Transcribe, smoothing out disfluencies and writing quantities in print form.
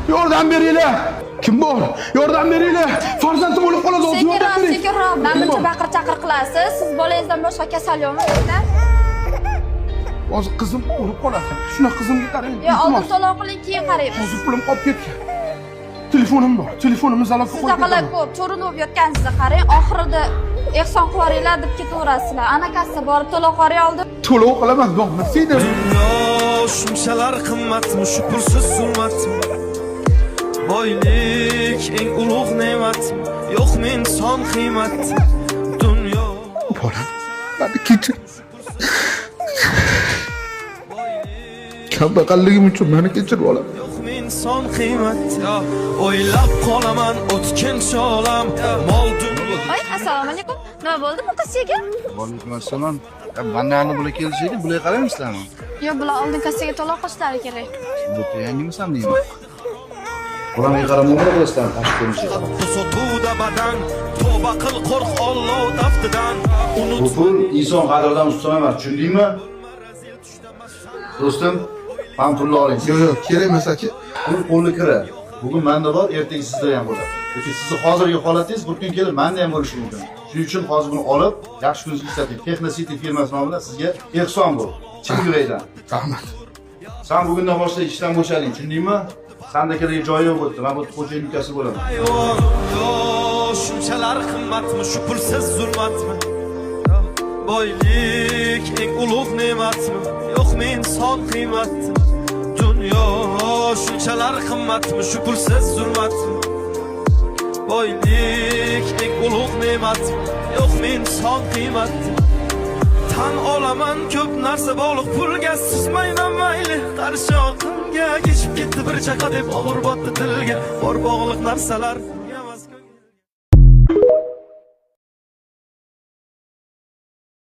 Yordam beringlar. Kim bor? Yordam beringlar. Farzandim o'lib qoladi, hozir yordam Sekinroq, bering. sekinroq. Kim Manimcha bor? baqir chaqir qilasiz. Siz bolangizdan boshqa kasal yo'qmi sizda? Hozir qizim o'lib qoladi. Shuna qizimga qarang. Yo, oldin Iltimos. to'lov qiling, keyin qaraymiz. Hozir pulim qolib ketgan. Telefonim bor. Telefonimni залог ga qo'yib Sizdaqalar ketaman. Ko'p cho'rinib yotgansizlar, qarang, oxirida ehson qilib yuboringlar deb ketaverasizlar. Ana kassa borib to'lov qiling oldin. To'lov qilaman, domla. Seni Dunyo shunchalar qimmatmi, shu pulsiz zulmatmi? Boylik eng ulug' ne'matmi, yo'qmi inson qiymat? Dunyo Bolam, meni kechir. Kambag'alligim uchun meni kechir, bolam. Yo'qmi inson qiymat? O'ylab qolaman o'tkinchi olam, mol dunyo Voy, assalomu alaykum. Nima bo'ldi bu qizchaga? Vaalaykum assalom. Mandan bular kelishaydi, bularga qaramaysizlarmi? Yo'q, bular oldin kassaga to'lov qilishlari kerak. Bu yerda yangimisan deyman. Bularga qarab muomala qilasizlarmi tashqi ko'rinishiga qarab? Sotuvda badan, tavba qil, qo'rq Olloh taftidan. Bu pul inson qadridan ustun emas, tushundingmi? Do'stim, mana pulni oling. Yo'q, yo'q, kerak emas, aka. Pul qo'lni kiri. Bugun menda bor, ertaga sizda ham bo'ladi. Lekin sizni hozirgi holatingiz bir kun kelib menda ham bo'lishi mumkin. Shuning uchun hozir buni olib, yaxshi kuningizga ishlating. Texno City firmasi nomidan sizga ehson bu. Chin yurakdan. Rahmat. San bugundan boshlab ishdan bo'shading, tushundingmi? Sanda kerak joyi yo'q bo'ldi. Men bu xo'jayin ukasi bo'laman. Hayvon, yo shunchalar qimmatmi, shu pulsiz zulmatmi? Boylik eng ulug' ne'matmi, yo'qmi inson qiymat? Dunyo shunchalar qimmatmi, shu pulsiz zulmatmi? Boylik eng ulug' ne'matmi, yo'qmi inson qiymat? Tan olaman, ko'p narsa bog'liq pulga, suzmayman mayli qarshi oqimga. Kechib ketdi bir chaqa deb og'ir botdi tilga bor bog'liq narsalar.